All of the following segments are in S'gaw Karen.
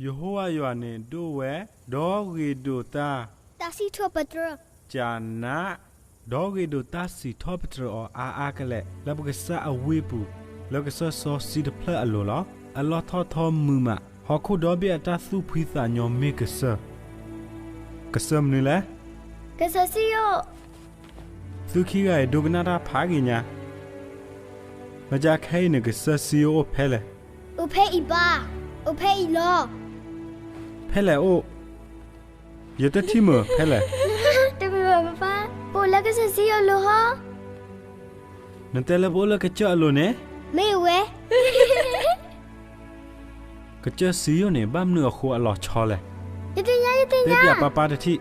ယဟိဝၤယွၤန့ၣ်ဒိၣ်ဝဲ, ဒီးဂ့ၤဒိၣ်တၢ်, တၢ်စံးထီၣ်ပတြၢၤ, ကနး, ဒီးဂ့ၤဒိၣ်တၢ်စံးထီၣ်ပတြၢၤအီၤအါအါကလဲာ် လၢပကစၢ်အဝ့ၢ်ပူၤ, လၢကစၢၢ်စီဆှံတဖျၢၣ်အလိၤလီၤ. အလီၢ်ထီၣ်ထီမုာ်မး, ဟီၣ်ခိၣ်ဒီဘ့ၣ်အတၢ်သူၣ်ဖှံသးညီမ့ၢ်ကစၢၢ်, ကစၢၢ်မနုၤလဲၣ်. ကစၢၢ်စံယိၣ်. သုခံဂၤအံၤဒိကနၣ်တၢ်ဖးဂ့ၤညါ, မ့ၢ်ကဲခဲအံၤန့ၣ် ကစၢၢ်စံယိၣ်အိၣ်ဖဲလဲၣ်. အိၣ်ဖဲအံၤဘၣ်, အိၣ်ဖဲအံၤလီၤ. ဖဲလဲၣ်အိၣ်, ယတထံၣ်မုာ်ဖဲလဲၣ်. တမ့ၢ်ဘၣ်ပၢ်, ပအိၣ်လၢကစၢၢ်စံယိၣ်အလိၤဟီ. နတဲလၢပအိၣ်လၢကစၢၢ်အလိၤန့ၣ်. မ့ၢ်ဝဲ ကစၢၢ်စံယိၣ်န့ၣ် ဘၣ်မနုၤအဃိအလီၤဆီလဲၣ်. ယသ့ၣ်ညါ, ယသ့ၣ်ညါ, တဲပျးပၢ်ပၢ်တထံၣ်.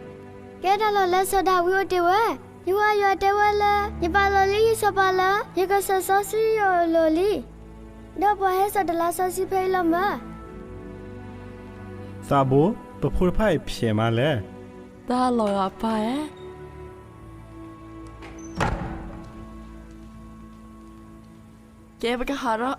ကဲတၢ်လီၢ်လၢစီၤဒၤဝံးအိၣ်တ့ၢ်ဝဲ, ယဟိဝၤယွၤတဲဝဲလၢ ယပာ်လီၤလံယစီၤပၤလၢ ယကစၢၢ်စီဆှံယိၣ်အလိၤလံ, ဒီးပှၤဟဲစိာ်တလါစီဆှံဖဲအံၤလီၤမၢ်. သးဘိ, ပဖိတဖၣ်အံၤဖျဲးမးလဲၣ်. တၢ်လီၤဂာ်ပၢ်ဧၢ, ကဲပကဟးထီၣ်.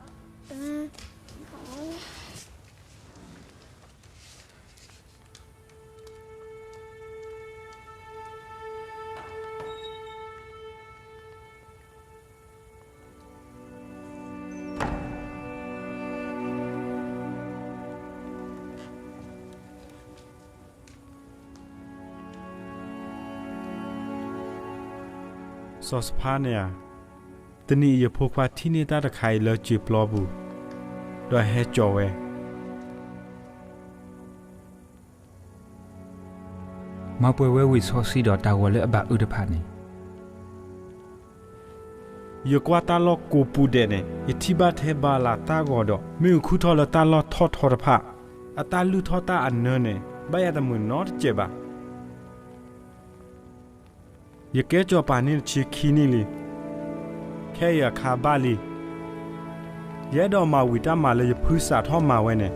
စီၤစဖါနယၤ, တနံၤအံၤယဖိခွါထံၣ်န့ၢ်တၢ်တခါအံၤလၢစံာ်ပျီပူၤ, ဒီးဟဲစိာ်ဝဲ မၤပှဲၤဝဲဝံာ်စီဆှံဒီးတၢ်ဂီၤလၢအဘၣ်အၢတဖၣ်န့ၣ်. ယကွၢ်တၢ်လီၢ်ကိးပူၤဒဲးန့ၣ် ယထံၣ်ဘၣ်ထဲဘၤလးတၢ်ဂီၤဒီး မ့ၣ်အူခုၣ်ထီၣ်လၢတၢ်လီၢ်ထီၣ်ထီတဖၣ်, အတၢ်လုၢ်ထီၣ်တၢ်အနၢန့ၣ် ဘၣ်ယၤတမုာ်နီတစဲးဘၣ်. ယကဲစီၤပၤန့ၣ်တဆံခံနံၣ်လံ. ခဲအံၤအခါဘၣ်လံ. ယအဲၣ်ဒိးမၤဝံၤတၢ်မၤလၢယဖုစးထီၣ်မၤဝဲန့ၣ်.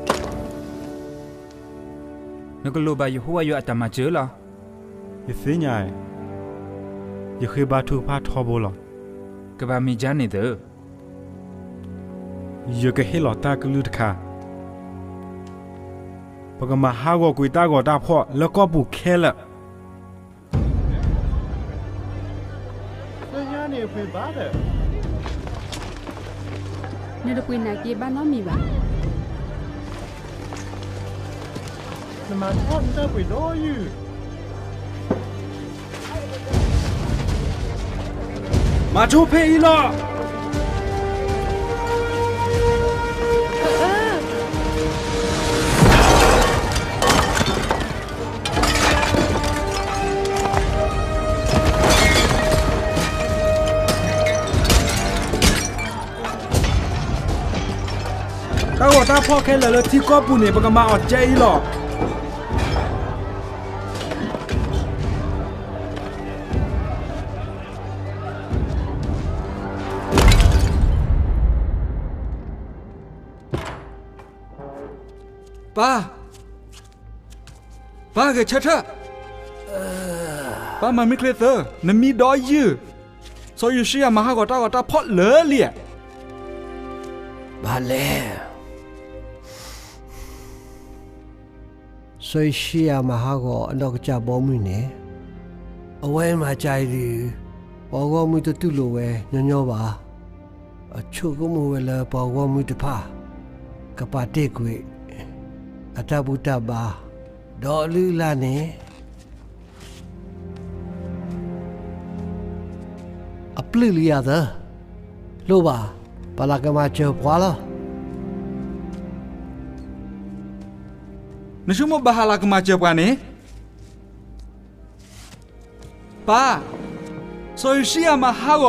နကလိၣ်ဘၣ်ယဟိဝၤယွၤအတၢ်မၤစၢၤလီၤ. ယသ့ၣ်ညါ, ယဃ့ဘါထုကဖၣ်ထီဘိလီၤ. ကဘၣ်မ့ၢ်ကန့ၣ်သၢ. ယကဟ့ၣ်လီၤတၢ်ကလုၢ်တခါ, ပကမၤဟးဂီၤကွံာ်တၢ်ဂီၤတၢ်ဖှီၣ်လၢကီၢ်ပူၤခဲလၢာ်. နတပှ့ၤနၤက့ဘၣ်နီတမံၤဘၣ်. နမၤထီၣ်နတၢ်ပှ့ၤဒီးယုၢ်. မၤဆိဖဲအံၤလီၤ. တၢ်ဂီၤတၢ်ဖှီၣ်ခဲလၢာ်လၢထံကီၢ်ပူၤန့ၣ် ပကမၤအီၤကဲအံၤလီၤ. ပၢ်, ပၢ်ဂဲၤဆၢထၢၣ်, ပၢ်မၤမံချ့သၢ, နမံဒီးယုၢ်, စီၤယိၤၡံယၤမၤဟးဂီၤတၢ်ဂီၤတၢ်ဖှီၣ်လၢာ်လံ. ဘၣ်လဲၣ်. စီၤယိၤၡံယၤမၤဟးဂီၤအနီၢ်ကစၢ်ဘီမုၢ်န့ၣ်, အဝဲမၤကၢအံၤဒုး, ပှၤဂီၢ်မုၢ်တတူၢ်လိာ်ဝဲညီညီဘၣ်. အဆိကမိၣ်ဝဲလၢပှၤဂီၢ်မုၢ်တဖၣ် ကပာ်တ့ၢ်ကွံာ် အတၢ်ဘူၣ်တၢ်ဘါ, ဒီးအလုၢ်အလၢ်န့ၣ် အပျုၢ်လံယၤသၢ, လိၣ်ဘၣ်, ပလၢကမၤစၢၤပှၤလီၤ. နဆိကမိၣ်ဘၣ်ဟးလၢကမၤစၢၤပှၤန့ၣ်, ပၢ်, စီၤယိၤၡံယၤမၤဟးဂီၤ,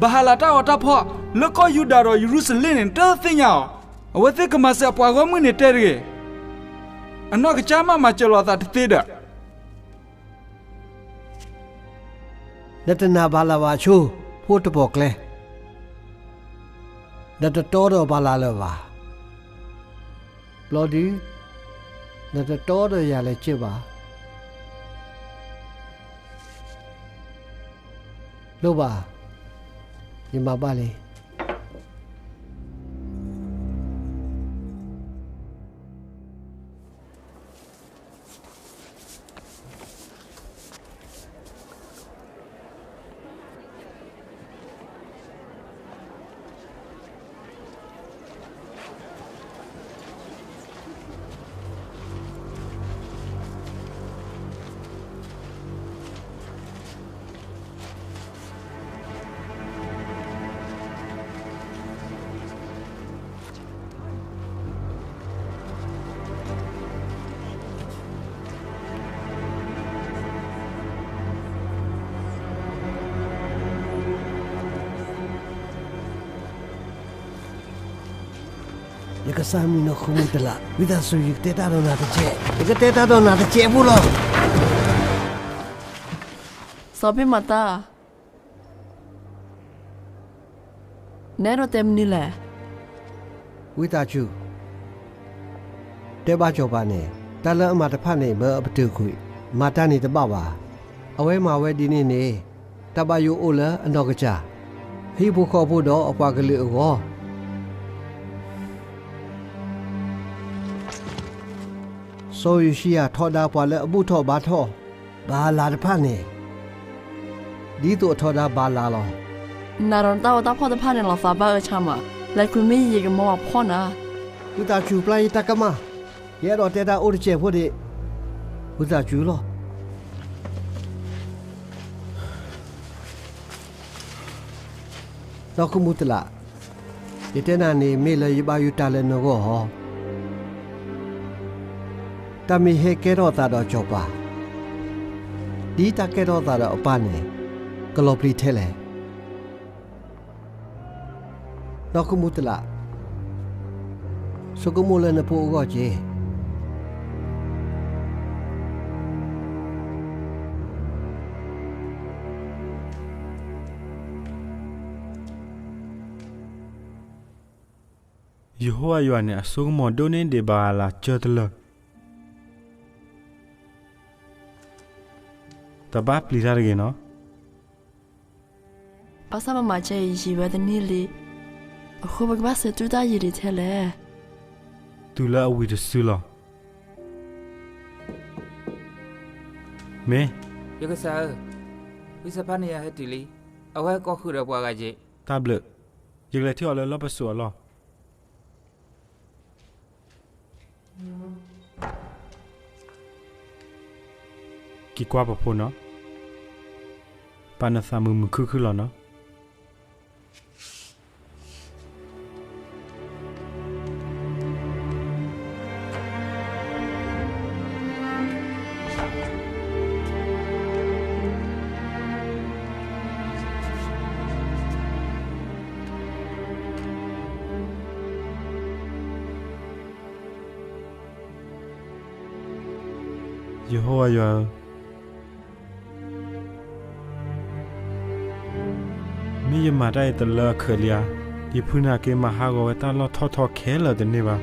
ဘၣ်ဟးလၢတၢ်ဂီၤတၢ်ဖှီၣ် လၢကီၢ်ယူဒၤဒီးယရူၤၡလ့ၣ်န့ၣ် နတသ့ၣ်ညါအီၤ, အဝဲသ့ၣ်ကမၤစၢၤအပှၤဂီၢ်မုၢ်န့ၣ်တဲတဂ့ၤ. အနီၢ်ကစၢ်မးမၤစၢၤလိာ်အသးတသ့ဒီး နတနာ်ဘၣ်လၢၤဘၣ်ဆိ, ဖိတပီၢ်ကျဲ, နတတီဒီးဘၣ်လၢၤလၢၤဘၣ်. ဘျီဒုး, နတတီဒီးယၤလၢၤစ့ၢ်ဘၣ်. လိၣ်ဘၣ်, ယမၤဘၣ်လံ. ယကစၢ်မုၣ်နီၢ်ဃုမူတလး, ဝံသးစူၤ ယကတဲတၢ်ဒီးနၤတစဲး, ယကတဲတၢ်ဒီးနၤတစဲးဖိလီၤ. စီၤဘ့းမၤတၢ်, နအဲၣ်ဒိးတဲမနုၤလဲၣ်. ဝံသးစူၤ တဲဘၣ်စီၤပၤန့ၣ်, တၢ်လၢအမၤတဖၣ်န့ၣ် မၢအပတုာ်ကွံာ်, မၤတၢ်န့ၣ်တဘၣ်ဘၣ်. အဝဲမၤဝဲဒ်န့ၣ်န့ၣ်, တၢ်ဘၣ်ယိၣ်အိၣ်လၢအနီၢ်ကစၢ်, ဟံၣ်ဖိဃီဖိဒီးအပှၤကလုာ်အဂီၢ်. စီၤယိၤၡံယၤထီဒါပှၤလၢအဘူၣ်ထီၣ်ဘါထီၣ် ဘၤအၤလးတဖၣ်န့ၣ်, ဒ်သိးအထီဒါဘၤလးလီၤ. နၤဒီးနတၢ်အိၣ်တၢ်ဖှီၣ်တဖၣ်န့ၣ်လီၤသးဘၣ်အၢဆါမး, လဲၤကွံာ်မ့ၢ်ယံာ်ယံာ် ယကမၢပှၤဖှီၣ်နၤ. ဝံသးစူၤ ပျၢ်ယတၢ်ကမၣ်, ယအဲၣ်ဒိးတဲတၢ်အိၣ်တစဲးဖိဒံး, ဝံသးစူၤလီၤ. နီၢ်ဃုမူတလး, ယတဲနၤန့ၣ် မ့ၢ်လၢယဘၣ်ယိၣ်တၢ်လၢနဂီၢ်ဧါ. တၢ်မ့ၢ်ဟဲကဲထီၣ်သးဒီးစီၤပၤ, ဒ်တၢ်ကဲထီၣ်သးဒီးအပၢ်န့ၣ်, ကလီၤပျံၤထဲလဲၣ်. နီၢ်ဃုမူတလး, ဆိကမိၣ်လၢနဖိအဂီၢ်က့ၤ. ယဟိဝၤယွၤန့ၣ် အစိကမီၤဒိၣ်န့ၢ်ဒံးဘၤအၤလးစၢၤတလၢာ်. တဘၣ်ပျံၤတၢ်တဂ့ၤနီၤ. ဘၣ်ဆၣ်ပမၤစၢၤအံၤယံာ်ဝဲတနံၣ်လံ, အဃိပကဘၣ်ဆၢတူၢ်တၢ်ယံာ်ဒံးထဲလဲၣ်. တုၤလၢအဝံၤတစုလီၤ. မ့ၢ်, ယကစၢ်ဧၢ, ဝံသးဖါနယၤဟဲတုၤလံ, အဝဲကိးဃုာ်ဒီးပှၤဂၤက့ၤ. တၢ်ဘျုး, ယကလဲၤထံၣ်အီၤလၢလီၢ်ပစိာ်အလီၢ်. က့ၤကွၢ်ပဖိနီၤ, ပာ်နသးမုာ်မုာ်ခုၣ်ခုၣ်လီၤနီၤ. ယဟိဝၤယွၤဧၢ, မ့ၢ်ယမၤတၢ်အံၤတလၢအခၢးလံဧါ. ယဖုနၢ်က့မၤဟးဂီၤဝဲတၢ်လီၢ်ထီၣ်ထီခဲလၢာ်တန့ၢ်ဘၣ်.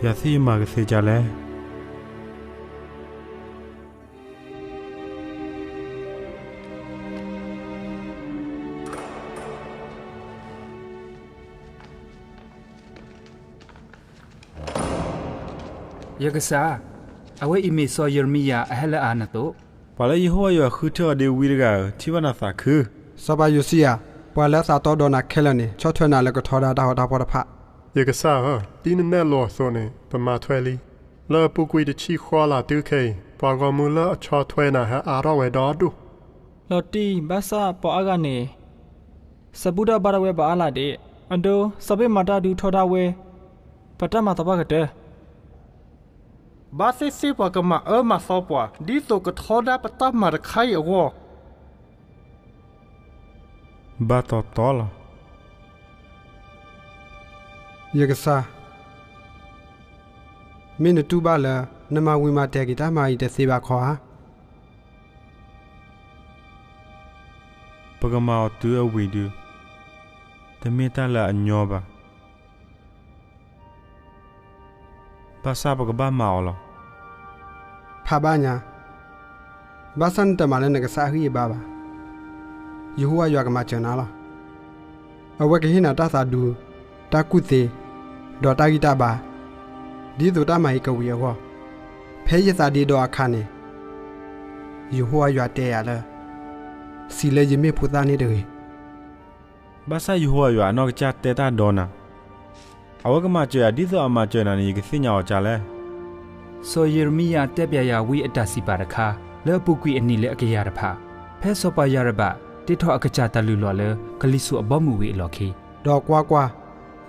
ယၤသ့ၣ်ယမၤကသ့ဒ်လဲၣ်. ယကစၢ်, အဝဲအံၤမ့ၢ်စီၤယံးရမံယၤအဟဲလၢအနသိး. ပှၤလၢယဟိဝၤယွၤဃုထၢအီၤဒ်ဝံတဂၤဧၢ, ထံၣ်ဘၣ်နသးခု. စီၤပၤယိၤၡံယၤ, ပှၤလၢအသးတီဒီးနၤခဲလၢာ်န့ၣ် ဆီၣ်ထွဲနၤလၢကထီဒါတၢ်ဂီၤတၢ်ဖှီၣ်တဖၣ်. ယကစၢ်ဧၢ, ဒ်နနဲၣ်လိာ်အသိးန့ၣ် ပမၤထွဲလံ. လၢအပူၤကွံာ်တဆံဃီလါတုၤခဲအံၤ, ပှၤဂီၢ်မုၢ်လၢအဆီၣ်ထွဲနၤဟဲအါထီၣ်ဝဲဒီဒူၣ်. လီၤတံၢ်ဘၣ်ဆၣ်ပှၤအါဂၤန့ၣ် စၢဖှိၣ်တၢ်ဘါထီၣ်ဝဲဘၣ်အါလၢ်ဒံး. အဒိ, စီၤဘ့းမၤတၢ်ဒုးထီဒါဝဲ ပတၢ်မၤသးပှၢ်ကတၢၢ်. ဘၣ်သ့ၣ်သ့ၣ်ပှၤကမၤအၢမၤသီပှၤ ဒ်သိးကထီဒါပတၢ်မၤတခါအံၤအဂီၢ်. ဘၣ်တီတီလီၤ. ယကစၢ်, မ့ၢ်နတူၢ်ဘၣ်လၢ နမၤဝံၤမၤတဲာ်က့ၤတၢ်မၤအံၤတသ့ဘၣ်ခီဧါ. ပကမၤအီၤတုၤအဝံၤဒုး, တမ့ၢ်တၢ်လၢအညီဘၣ်. ဘၣ်ဆၣ်ပကဘၣ်မၤအီၤလီၤ. ဖးဘၣ်ညါ, ဘၣ်ဆၣ်နတမၤလၢနကစၢ်အဂံၢ်အဘါဘၣ်. ယဟိဝၤယွၤကမၤစၢၤနၤလီၤ. အဝဲကဟ့ၣ်နၤတၢ်သးဒူ, တၢ်ကူၣ်သ့, ဒီးတၢ်ဂံၢ်တၢ်ဘါ, ဒ်သိးတၢ်မၤအံၤကဝံၤအဂီၢ်. ဖဲယသးဒ့ဒီးအခါန့ၣ်, ယဟိဝၤယွၤတဲယၤလၢ စံးလၢယမ့ၢ်ဖိသၣ်န့ၣ်တဂ့ၤ. ဘၣ်ဆၣ်ယဟိဝၤယွၤအနီၢ်ကစၢ်တဲတၢ်ဒီးနၤ, အဝဲကမၤစၢၤယၤဒ်သိးအမၤစၢၤနၤန့ၣ် ယကသ့ၣ်ညါအီၤဒ်လဲၣ်. စီၤယံးရမံယၤတဲပၠးယၤဝံအတၢ်စံးပာ်တခါ, လၢအပူၤကွံာ်အနံၣ်လၢအကယၤတဖၣ်, ဖဲစီၤပၤယၤရဘးတ့ထီၣ်အကစၢ်တၢ်လုၢ်လီၢ်လၢကလံၤစိးအဘီအမုၢ်ဝံၤအလီၢ်ခံ, ဒီးကွၢ်ကွၢ်,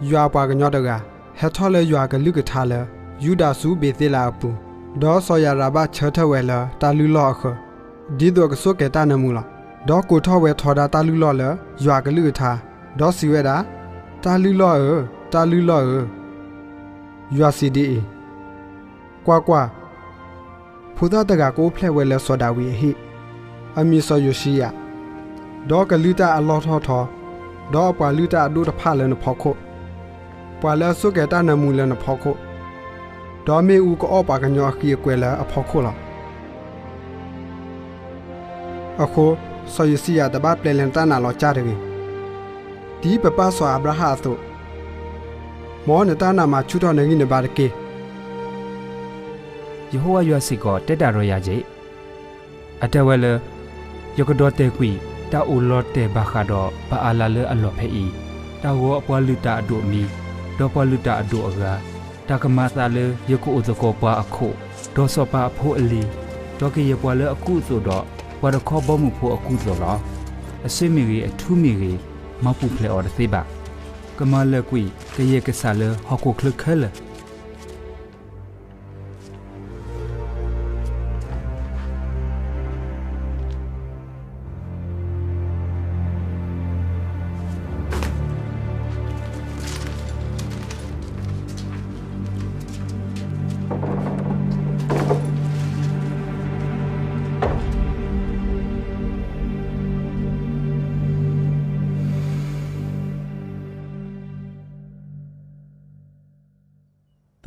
ယွၤအပှၤကညီတဂၤ ဟဲထီၣ်လၢယွၤအကလုၢ်ကထါလၢ ယူဒၤဆူဘ့ၤသ့လးအပူၤ, ဒီးစီၤယၤရဘးဆၢထၢၣ်ဝဲလၢတၢ်လုၢ်လီၢ်အဃၢၤ, ဒ်သိးအကဆိၣ်ကဲၤတၢ်နၢမူလီၤ. ဒီးကိးထီၣ်ဝဲထီဒါတၢ်လုၢ်လီၢ်လၢယွၤအကလုၢ်ကထါ, ဒီးစံးဝဲဒၣ်, တၢ်လုၢ်လီၢ်ဧၢ, တၢ်လုၢ်လီၢ်ဧၢ, ယွၤစံးဒ်အံၤ, ကွၢ်ကွၢ်, ဖိသၣ်တဂၤကအိၣ်ဖျဲၣ်ဝဲလၢစီၤဒၤဝံးအဟံၣ်, အမံၤစီၤယိၤၡံယၤ, ဒီးကလုၢ်တၢ်အလီၢ်ထီၣ်ထီ, ဒီးအပှၤလုၢ်တၢ်အဒိၣ်တဖၣ်လၢနဖီခိၣ်, ပှၤလၢအစိၢ်ကဲၤတၢ်နၢမူလၢနဖီခိၣ်, ဒီးမ့ၣ်အူကအီၣ်ပှၤကညီအဃံအကွဲလၢအဖီခိၣ်လီၤ. အဃိ, စီၤယိၤၡံယၤတဘၣ်ပျဲလဲၤနတၢ်နာ်လီၤကၢ်တဂ့ၤ. ဒ်ပပၢ်စီၤအၤဘြၤဟၣ်အသိး, မ်နတၢ်နာ်မၤဆူၣ်ထီၣ်နဂံၢ်နဘါတက့ၢ်. ယဟိဝၤယွၤစ့ၢ်ကီးတဲတၢ်ဒီးယၤက့ၤ, အတဲဝဲလၢ, ယကဒီၣ်တဲာ်ကွံာ်တၢ်အိးလီၤတဲာ်ဘၣ်ဃးဒီးဘၤအၤလးလၢအလီၢ်ဖဲအံၤ, တၢ်ဂီၤအပှၤလုၢ်တၢ်အဒိၣ်အမံၤ, ဒီးပှၤလုၢ်တၢ်အဒိၣ်အဂၤ, တၢ်ကမၤသးလၢယကအိၣ်သကိးပှၤအခိၣ်, ဒီးစီၤပၤအဖိအလံၤ, ဒီးကယဲၢ်ပှၤလၢအကူအသိးဒီး ပှၤတခီဘီမုၢ်ဖိအကူအသိးလီၤ. အစ့မ့ၢ်ဂ့ၤ, အထူမ့ၢ်ဂ့ၤ, မၤပူၤဖျဲးအီၤတသ့ဘၣ်. ကမၤလၢာ်ကွံာ်ကယဲၢ်ကစၢ်လၢဟီၣ်ခိၣ်ချၢခဲလၢာ်.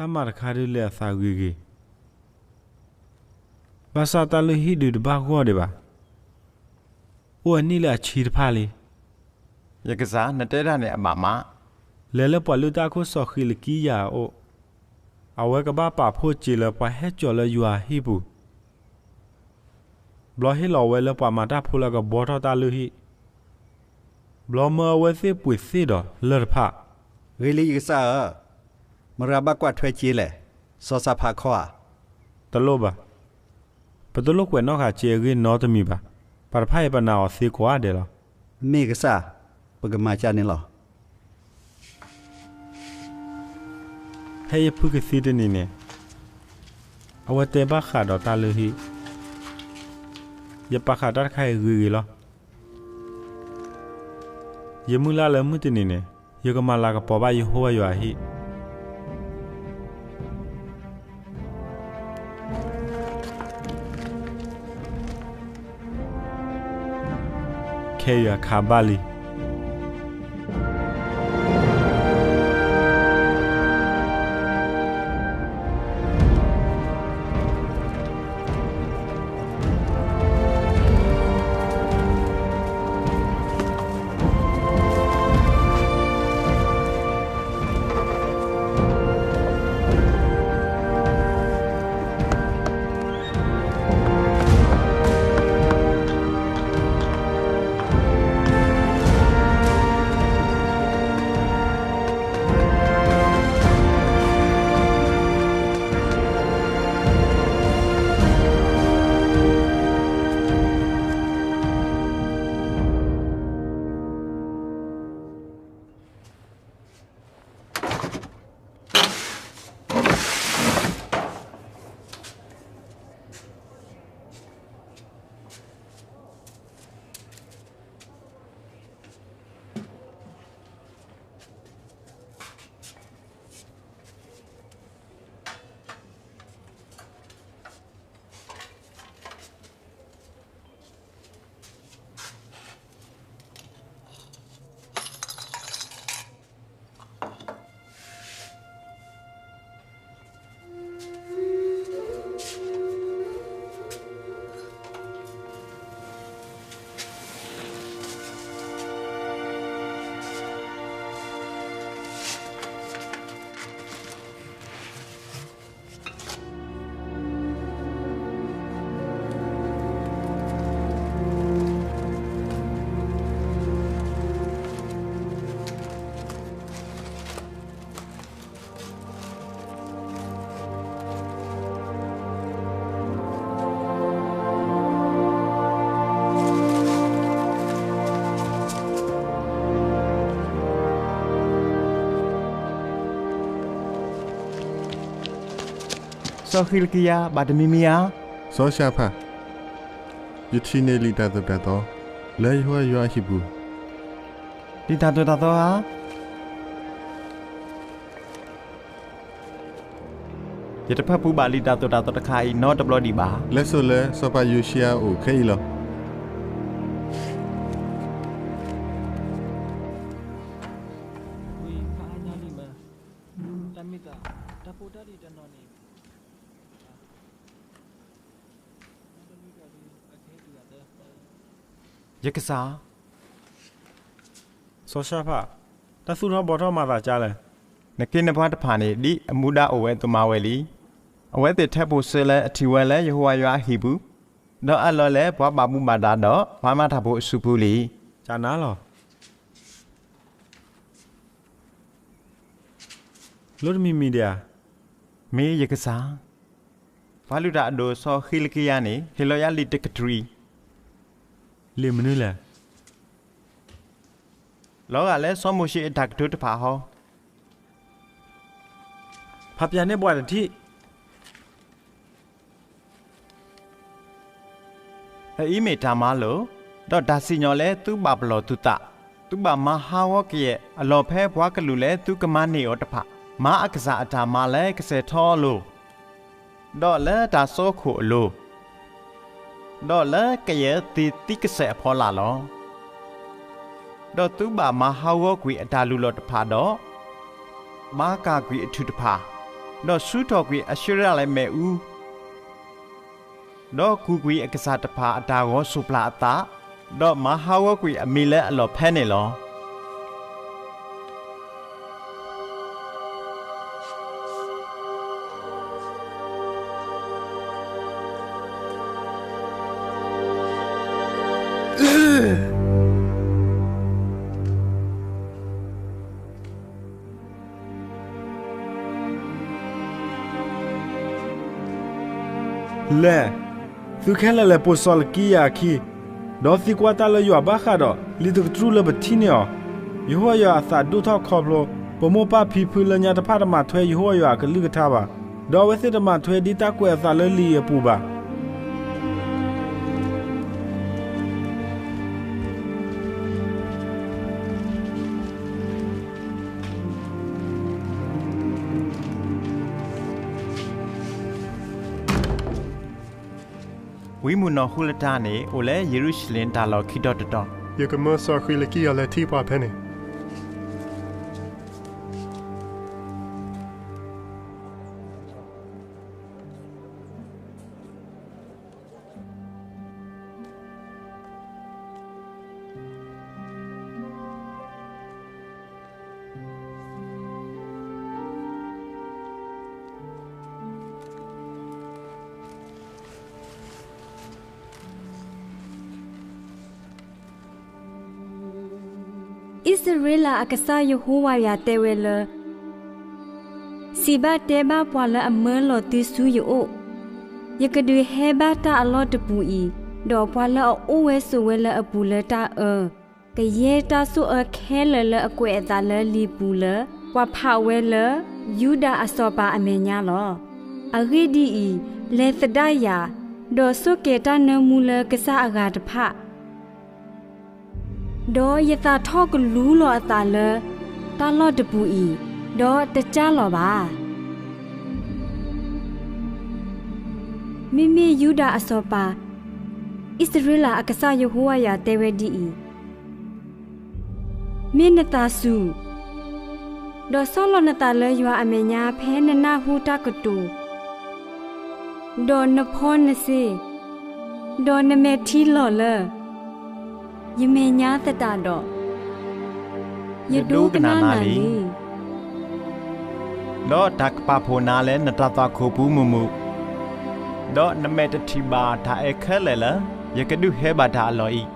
တၢ်မၤတခါဒုးလဲၤအသးဂ့ၤဂ့ၤ, ဘၣ်ဆၣ်တၢ်လုၢ်ဟံၣ်ဒုးတဘၣ်ဂီၢ်ဒံးဘၣ်. အိၣ်အနံၣ်လၢအဆံတဖၣ်လံ. ယကစၢ်, နတဲတၢ်န့ၣ်အဘၣ်မး. လဲၤလၢပှၤလုၢ်တၢ်အခိၣ်စီၤဃံးလကံယၤအအိၣ်, အဝဲကဘၣ်ပာ်ဖှိၣ်စ့လၢပှၤဟဲကၠီၤလၢယွၤအဟံၣ်ပူၤ ဘျီဟ့ၣ်လီၤဝဲလၢပှၤမၤတၢ်ဖိလၢအကဘှီထီၣ်တၢ်လုၢ်ဟံၣ်, ဘျီမၢအဝဲသ့ၣ်ပှ့ၤသ့ၣ်ဒီးလၢၢ်တဖၣ်. ဂ့ၤလံယကစၢ်ဧၢ, မတၤဘၣ်ကွၢ်ထွဲစ့လဲၣ်, စီၤၡဖၣ်ခီဧါ. တလိၣ်ဘၣ်. ပတလိၣ်ကွဲးနီၣ်ဃာ်စ့အဂ့ၢ်နီတမံၤဘၣ်. ပှၤတဖၣ်အံၤပနာ်အီၤသ့ကိးဂၤဒဲးလီၤ. မ့ၢ်ကစၢ်, ပကမၤကၢ်န့ၣ်လီၤ. ဖဲယဖုကသံတနံၤန့ၣ်, အဝဲတဲဘၣ်ဃးဒီးတၢ်လုၢ်ဟံၣ်, ယပာ်ဃာ်တၢ်တခါအံၤဂ့ၤဂ့ၤလီၤ. ယမုၢ်လၢ်လၢမုၢ်တနံၤန့ၣ်, ယကမၤလၤကပီၤဘၣ်ယဟိဝၤယွၤအဟံၣ်. ခဲအံၤအခါဘၣ်လံ. စီၤဃံးလကံယၤ ဘၣ်တမံၤမံၤဧါ. စီၤၡဖၣ်, ယထံၣ်န့ၢ်လံာ်တၢ်သိၣ်တၢ်သီ လၢယဟိဝၤယွၤအဟံၣ်ပူၤ. လံာ်တၢ်သိၣ်တၢ်သီဧါ. ယတဖၣ်ပူၤဘၣ်လံတၢ်သိၣ်တၢ်သီတခါအံၤနီတဘျီဒံးဘၣ်. လၢစိၤလၢစီၤပၤယိၤၡံယၤအိၣ်ခဲအံၤလီၤ. ယကစၢ်, စီၤၡဖၣ်, တၢ်သူၣ်ထီၣ်ဘှီထီၣ်မၤသးကါလဲၣ်. နခ့နပှၤတဖၣ်န့ၣ် ဒ်အမူဒါအိၣ်ဝဲအသိးမၤဝဲလံ. အဝဲသ့ၣ်ထၢဖှိၣ်စၢၤလၢအထံၣ်ဝဲလၢယဟိဝၤယွၤအဟံၣ်ပူၤ, ဒီးအၢၣ်လီၤလၢပှၤဘၣ်မူဘၣ်ဒါဒီးပှၤမၤတၢ်ဖိအစုပူၤလံ. ကနၤလီၤ. လိၣ်တမံၤမံၤဒံးဧါ. မ့ၢ်ယကစၢ်, ပှၤလုၢ်တၢ်အဒိၣ်စီၤဃံလကံယၤန့ၣ် ဟ့ၣ်လီၤယၤလံာ်တကတြူၢ်, လံာ်မနုၤလဲၣ်. လီၤဂာ်လၢစီၤမိၤၡ့အတၢ်ကတိၤတဖၣ်ဟီ. ဖးပၠးန့ၢ်ပှၤတထံၣ်. အအံၤမ့ၢ်တၢ်မၤလိာ်, ဒီးတၢ်စံၣ်ညီၣ်လၢသုဘၣ်ပလီၢ်သုသး, သုဘၣ်မၤဟးဂီၤကယဲၢ်အလီၢ်ဖဲပှၤကလုာ်လၢသုကမၤန့ၢ်အီၤတဖၣ်, မၤအကစၢ်အတၢ်မၤလၢကစဲၢ်ထီအလိၤ, ဒီးလၢတၢ်စိခိၣ်အလိၤ, ဒီးလၢကယဲၢ်သ့ၣ်သံကစဲၢ်အဖီလာ်လီၤ. ဒီးသုဘၣ်မၤဟးဂီၤကွံာ်အတၢ်လုၢ်လီၢ်တဖၣ်ဒီး မၤကၢ်ကွံာ်အထူၣ်တဖၣ်, ဒီးဆူထီၣ်ကွံာ်အၡ့ရၤလ့းမ့ၣ်အူ, ဒီးကူၣ်ကွံာ်အကစၢ်တဖၣ်အတၢ်ဂီၤစိးပျၢ်အသး, ဒီးမၤဟးဂီၤကွံာ်အမံၤလၢအလီၢ်ဖဲန့ၣ်လီၤ. လဲၤ, သုခဲလၢာ်လဲၤပိာ်စီၤလကံယၤအခံ, ဒီးသံကွၢ်တၢ်လၢယွၤဘၣ်ဃးဒီးလံာ်တကတြူၢ်လၢပထံၣ်န့ၢ်အီၤ. ယဟိဝၤယွၤအသးဒိၣ်ထီၣ်ခီဖျိ ပမိၢ်ပၢ်ဖံဖုလၢညါတဖၣ်တမၤထွဲယဟိဝၤယွၤအကလုၢ်ကထါဘၣ်, ဒီးအဝဲသ့ၣ်တမၤထွဲဒ်တၢ်ကွဲးအသးလၢလံာ်အံၤအပူၤဘၣ်. ဝံမုၣ်နီၢ်ဟူလတၢ်န့ၣ် အိၣ်လၢယရူၤၡလ့ၣ်တၢ်လီၢ်ခံတီၤတတီၤ. ယကမၢစီၤဃံလကံယၤလဲၤထံၣ်ပှၤဖဲန့ၣ်. အံၣ်စရ့လးအကစၢ်ယဟိဝၤယွၤတဲဝဲလၢ စံးဘၣ်တဲဘၣ်ပှၤလၢအမၢလီၤသုဆူယအိၣ်, ယကဒုးဟဲဘၣ်တၢ်အလီၢ်တပူၤအံၤ, ဒီးပှၤလၢအအိၣ်ဝဲဆိးဝဲလၢအပူၤလၢတၢ်အၢ, ကယဲၢ်တၢ်ဆိၣ်အၢခဲလၢာ်လၢအကွဲးအသးလၢလံာ်ပူၤလၢ ပှၤဖးဝဲလၢ ယူဒၤအစီၤပၤအမဲာ်ညါလီၤ. အဂ့ၢ်ဒ်အံၤ, လဲၤသဒၣ်ယၤ, ဒီးဆိၣ်ကဲၤတၢ်နၢမူလၢကစၢ်အဂၤတဖၣ် ဒီးယသးထီၣ်ကလူလီၤအသးလၢတၢ်လီၢ်တပူၤအံၤ, ဒီးတကၢ်လီၤဘၣ်. မ့မ့ၢ်ယူဒၤအစီၤပၤ, အံၣ်စရ့လးအကစၢ်ယဟိဝၤယွၤတဲဝဲဒ်အံၤ, မ့ၢ်နသးစူၤ, ဒီးဆီၣ်လီၤနသးလၢယွၤအမဲာ်ညါဖဲနနၢ်ဟူတၢ်ကတိၤ, ဒီးနဖီနစ့, ဒီးနမဲာ်ထံလီၤလၢ ယမဲာ်ညါသတးဒီး, ယဒိကနၣ်နၤလံ. ဒီးတၢ်ကပာ်ဖှိၣ်နၤလၢနတၢ်သွၣ်ခိၣ်ပူၤမုာ်မုာ်, ဒီးနမဲာ်တထံၣ်ဘၣ်တၢ်အၢခဲလၢာ်လၢ ယကဒုးဟဲဘၣ်တၢ်အလီၢ်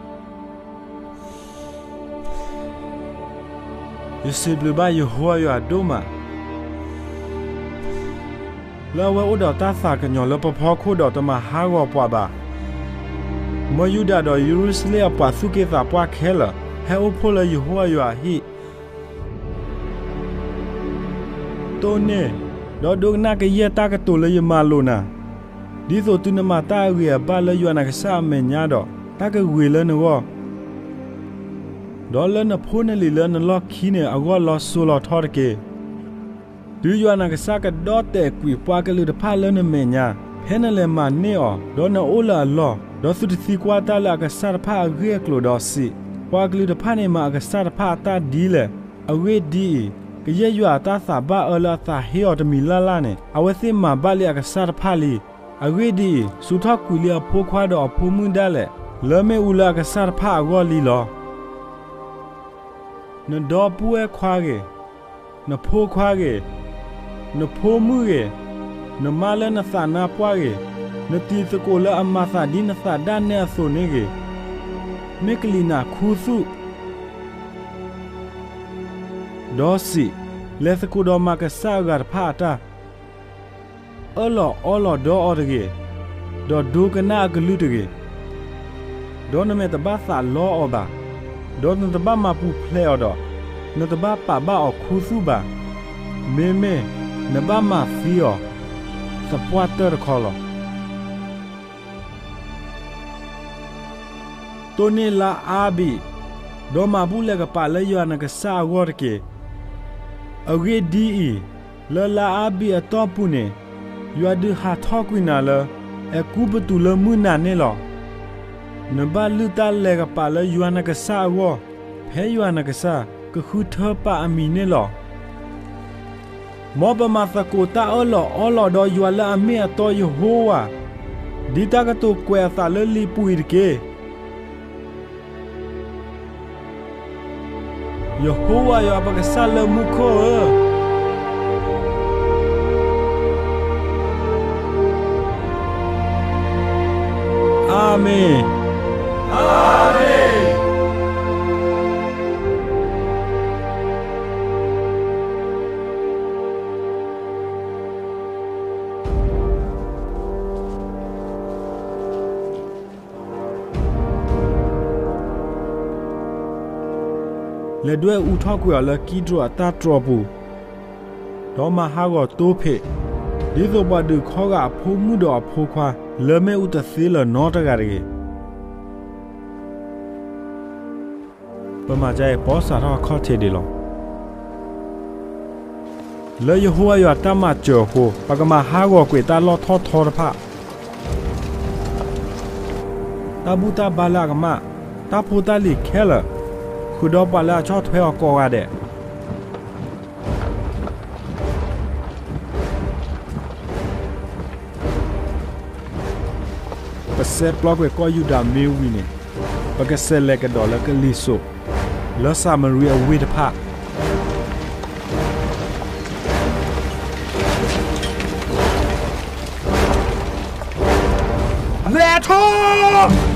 အံၤ. ယစံးဘျုးဘၣ်ယဟိဝၤယွၤဒိၣ်မး လၢအဝဲအိၣ်ဒီးတၢ်သးကညီၤလၢပဖီခိၣ်ဒီးတမၤဟးဂီၤပှၤဘၣ်. မ်ယူဒၤဒီးယရူၤၡလ့ၣ်အပှၤသူၣ်က့သးပှၢ်ခဲလၢာ် ဟဲအိၣ်ဖှိၣ်လၢယဟိဝၤယွၤအဟံၣ် တိၢ်န့ၢ်, ဒီးဒိကနၣ်ကယဲၢ်တၢ်ကတိၤလၢယမၤလိာ်နၤ, ဒ်သိးတုၤနမၤတၢ်အဂ့ၤအဘၣ်လၢယွၤနကစၢ်အမဲာ်ညါဒီး တၢ်ကဂ့ၤလၢနဂီၢ်, ဒီးလၢနဖိနလံၤလၢနလီၢ်ခံန့ၣ်အဂီၢ်လီၤစိၤလီၤထီတက့ၢ်. တုၤယွၤနကစၢ်ကဒီၣ်တဲာ်ကွံာ်ပှၤကလုာ်တဖၣ်လၢနမဲာ်ညါ, ဖဲနလဲၤမၤန့ၢ်အီၤ, ဒီးနအိၣ်လၢအလီၢ်, ဒီးသုတသံကွၢ်တၢ်လၢအကစၢ်တဖၣ်အဂ့ၢ်အကျိၤဒီးစံး, ပှၤကလုာ်တဖၣ်န့ၣ်မၤအကစၢ်တဖၣ်အတၢ်ဒ်လဲၣ်. အဂ့ၢ်ဒ်အံၤ, ကယဲၢ်ယွၤအတၢ်သးဘၣ်အၢလၢအသးဟ့အီၤတမံၤလၢ်လၢ်န့ၣ်, အဝဲသ့ၣ်မၤဘၣ်လံအကစၢ်တဖၣ်လံ. အဂ့ၢ်ဒ်အံၤ, ဆူၣ်ထီၣ်ကွံာ်လံအဖိခွါဒီးအဖိမုၣ်ဒၣ်လဲာ်, လၢမ့ၣ်အူလၢအကစၢ်တဖၣ်အဂီၢ်လံလီၤ. နဒီပုၢ်ဝဲၢ်ခွါဂ့ၤ, နဖိခွါဂ့ၤ, နဖိမုၣ်ဂ့ၤ, နမါလၢနသးနါပှၢ်ဂ့ၤ, နတံၤသကိးလၢအမၤသးဒ်နသးဒၣ်နဲအသိးန့ၣ်ဂ့ၤ, မ့ၢ်ကလံၤနၤခူသူၣ်, ဒီးစံး, လဲၤသကိးဒီးမၤကစၢ်အဂၤတဖၣ်အတၢ်, အၢၣ်လီၤအီလီၤဒီးအီၤတဂ့ၤ, ဒီးဒိကနၣ်အကလုၢ်တဂ့ၤ. ဒီးနမဲာ်တဘၣ်သးလီအီၤဘၣ်, ဒီးနတဘၣ်မၤပူၤဖျဲးအီၤဒီး, နတဘၣ်ပာ်ဘၣ်အီၤခူသူၣ်ဘၣ်. မ့မ့ၢ်နဘၣ်မၤသံအီၤသပှၢ်တၢၢ်တခီလီၤ. တိၢ်န့ၢ်လါအါဘံး, ဒီးမၤဘူၣ်လဲၤကပာ်လၢယွၤနကစၢ်အဂီၢ်တက့ၢ်. အဂ့ၢ်ဒ်အံၤ, လၢလါအါဘံးအတီၢ်ပူၤန့ၣ်, ယွၤဒုးဟးထီၣ်ကွံာ်နၤလၢ အဲၤကူပတူးလၢမုၢ်နၤန့ၣ်လီၤ. နဘၣ်လုၢ်တၢ်လဲၤကပာ်လၢယွၤနကစၢ်အဂီၢ်, ဖဲယွၤနကစၢ်ကဃုထၢပာ်အမံၤန့ၣ်လီၤ. မ်ပမၤသကိးတၢ်အၢၣ်လီၤအီလီၤဒီးယွၤလၢအမ့ၢ်အတီယဟိဝၤ, ဒ်တၢ်ကတိၤကွဲးအသးလၢလံာ်ပူၤအံၤတက့ၢ်. ယဟိဝၤယွၤပကစၢ်လၢမူခိၣ်ဧၢ, အၤမ့ၣ်. လဲၤဒွဲၣ်အူထီၣ်ကွံာ်အီၤလၢကံဒြိၣ်အတၢ်တြီၤပူၤ, ဒီးမၤဟးဂီၤတိဖ့း, ဒ်သိးပှၤဒုးခီဂာ်အဖိမုၣ်ဒီးအဖိခွါ လၢမ့ၣ်အူတသ့လၢၤနီတဂၤတဂ့ၤ. ပမၤကါအံၤ ပီစးထီၣ်အခီၣ်ထံးဒံးလီၤ. လၢယဟိဝၤယွၤတၢ်မၤစၢၤအဃိ, ပကမၤဟးဂီၤကွံာ်တၢ်လီၢ်ထီၣ်ထီတဖၣ်, တၢ်ဘူၣ်တၢ်ဘါလၢအကမၣ်, တၢ်ဖိတၢ်လံၤခဲလၢာ်, ဃုာ်ဒီးပှၤလၢအဆီၣ်ထွဲအီၤကိးဂၤဒဲး. ပစဲးပျီကွံာ်ကီၢ်ယူဒၤမ့ၢ်ဝံၤန့ၣ်, ပကစဲးလဲၤကဒီးလၢကလံၤစိး, လၢစၤမရံအဝ့ၢ်တဖၣ်. လဲၤထီၣ်.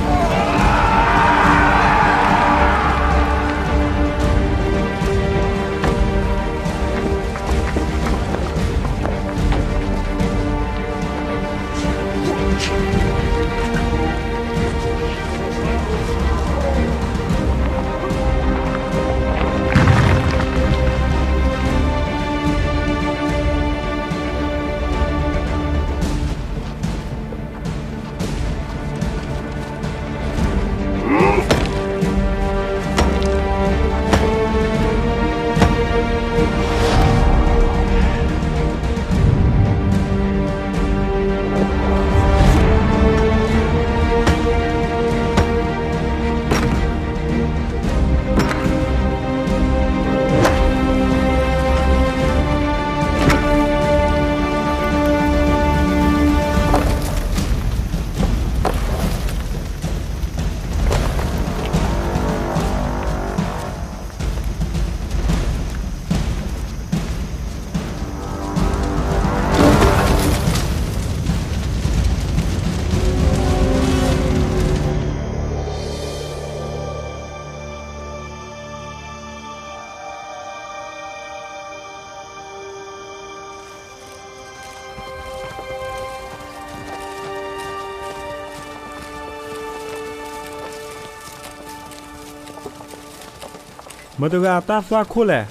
မတဂၤအတၢ်သွၣ်ခိၣ်လဲၣ်.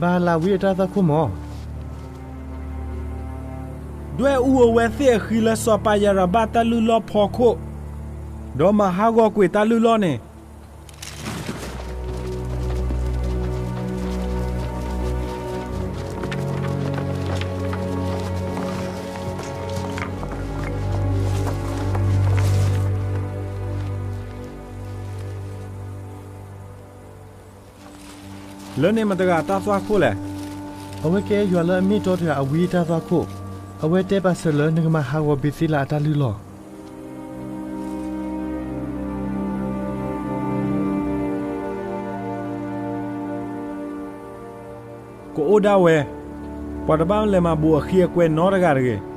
ဘၤလၤဝံအတၢ်သွၣ်ခိၣ်မၢ်. ဒွဲၣ်အူအဝဲသ့ၣ်အဃံလၢစီၤပၤယၤရဘၣ်တၢ်လုၢ်လီၢ်ဖီခိၣ်, ဒီးမၤဟးဂီၤကွံာ်တၢ်လုၢ်လီၢ်န့ၣ်. လၢန့ၣ်မတၤတဂၤအတၢ်သွၣ်ခိၣ်လဲၣ်. အဝဲကဲယွၤလၢအမ့ၢ်တီတဂၤအဝံအတၢ်သွၣ်ခိၣ်, အဝဲတဲပာ်စၢၤလၢနကမၤဟးဂီၤဘ့ၤသ့လးအတၢ်လုၢ်လီၢ်. ကအိၣ်ဒၣ်ဝဲ, ပှၤတဘၣ်လဲၤမၤဘူးအဃံအကွဲနီတဂၤတဂ့ၤ.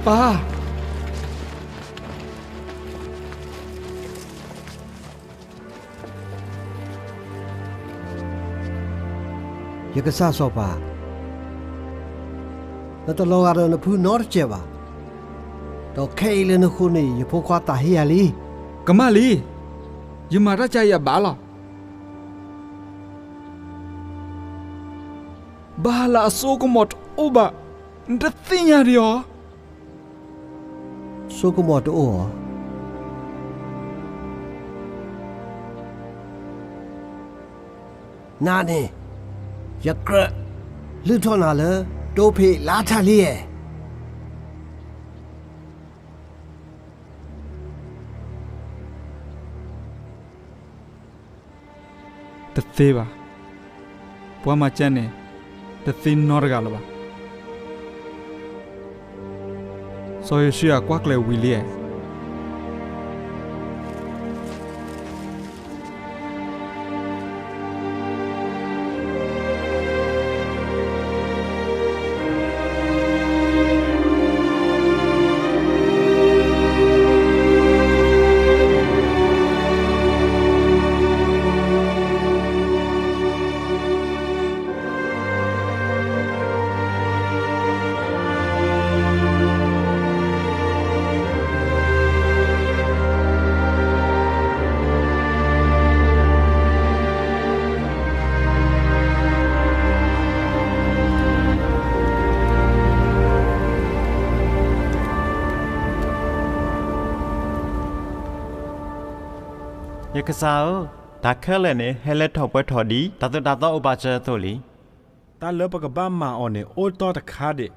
ပၢ်, ယကစၢ်စီၤပၤ, နတလီၤဂာ်ဒီးနဖုနီတစဲးဘၣ်, ဒီးခဲအံၤလၢနဃိန့ၣ် ယဖိခွါသးဟ့ယၤလံ. ကမၣ်လံ, ယမၤတၢ်ကါအံၤအဘၣ်လီၤ. ဘၣ်လၢအစိကမီၤတအိၣ်ဘၣ်, နတသ့ၣ်ညါဒံးဧါ. စိကမီၤတအိၣ်ဧါ. နၤန့ၣ်, ယကြၢးလုၢ်ထီၣ်နၤလၢတိဖံးလါထးလံဧါ. တသ့ဘၣ်. ပှၤမၤကဲန့ၣ် တသ့နီတဂၤလၢၤဘၣ်. စီၤယိၤၡူဧၢ, ကွၢ်ကျဲၤဝံၤလံဧါ. ယကစၢ်ဧၢ, တၢ်ခဲလၢာ်န့ၣ် ဟဲလၢထီၣ်ပှဲၤထီၣ်ဒ်တၢ်သိၣ်တၢ်သီအိၣ်ပာ်စၢၤအသိးလံ. တၢ်လၢပကဘၣ်မၤအီၤန့ၣ် အိၣ်တ့ၢ်တခါဒံး.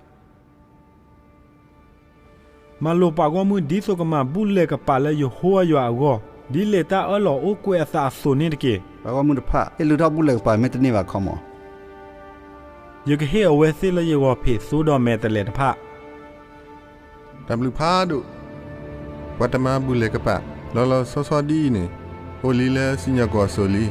မၤလိာ်ပှၤဂီၢ်မုၢ် ဒ်သိးကမၤဘူၣ်လဲၤကပာ်လၢယဟိဝၤယွၤအဂီၢ်, ဒ်လဲၣ်တၢ်အၢၣ်လီၤအိၣ်ကွဲးအသးအသိးန့ၣ်တက့ၢ်. ပှၤဂီၢ်မုၢ်တဖၣ် ဟ့ၣ်လုၢ်ထီၣ်ဘူၣ်လဲၤကပာ်မ့ၢ်တန့ၢ်ဘၣ်ခီမီၤ, ယကဟ့ၣ်အဝဲသ့ၣ်လၢယဂီၤဖံးသိဒီးမဲာ်တဲးလဲးတဖၣ်. တၢ်ဘျုးဖးဒိၣ်, ပှၤတမၤဘူၣ်လဲၤကပာ် လီၤလီၤဆီဆီဒ်အံၤန့ၣ်, အိၣ်လံလၢစံၣ်ညီၣ်ကွီၢ်အစိၤလံ.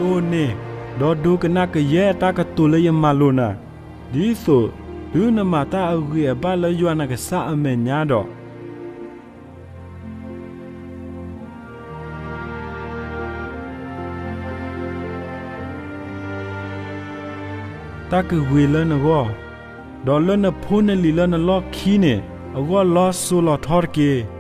တိၢ်န့ၢ်, ဒီးဒိကနၣ်ကယဲၢ်တၢ်ကတိၤလၢယမၤလိာ်နၤ, ဒ်သိးတုၤနမၤတၢ်အဂ့ၤအဘၣ်လၢယွၤနကစၢ်အမဲာ်ညါဒီး တၢ်ကဂ့ၤလၢနဂီၢ်, ဒီးလၢနဖိနလံၤလၢနလီၢ်ခံန့ၣ် အဂီၢ်လီၤစိၤလီၤထီတက့ၢ်.